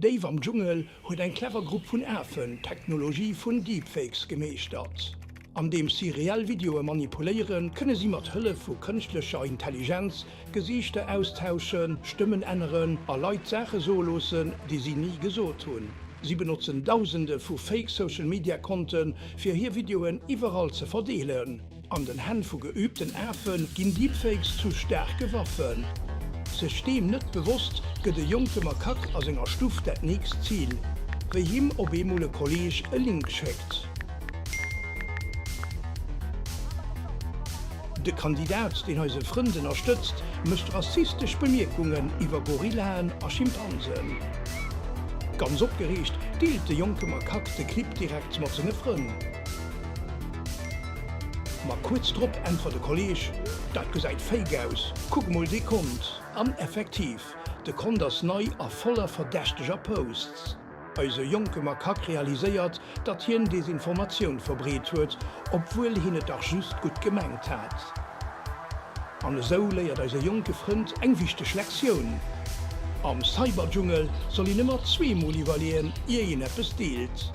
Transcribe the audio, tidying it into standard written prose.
Déif am Dschungel huet eng clever Grupp vun Afen d'Technologie vun Deepfakes gemeeschtert. Andeems si reell Videoe manipuléieren, kënne si mat Hëllef vu kënschtlecher Intelligenz Gesiichter austauschen, Stëmmen änneren a Leit Saache soe loossen, déi si ni gesot hunn. Si benotzen Dausende vu Fake Social Media Konten, fir hir Videoen iwwerall ze verdeelen. An den Hänn vu geübten Afe ginn Deepfakes zu staarke Waffen. Sech deem net bewosst, gëtt e jonke Makak a senger Stuff dat nächst Zil, wéi him op eemol e Kolleeg e Link schéckt. De Kandidat, deen eise Frënd ënnerstëtzt, mécht rassistesch Bemierkungen iwwer Gorillaen a Schimpansen. Ganz opgereegt deelt de jonke Makak de Clip direkt mat senge Frënn. Ma kuerz drop äntwert e Kolleeg, Dat gesäit fake aus, kuck mol dee Kont. An effektiv, de Kont ass nei a voller verdächteger Posts. Eise jonke Makak realiséiert, datt hien Desinformatioun verbreet huet, obwuel hien et dach just gutt gemengt hat. An esou léiert eise jonke Frënd eng wichteg Lektioun, Am Cyberdschungel soll een ëmmer zweemol iwwerleeën, ier een eppes deelt.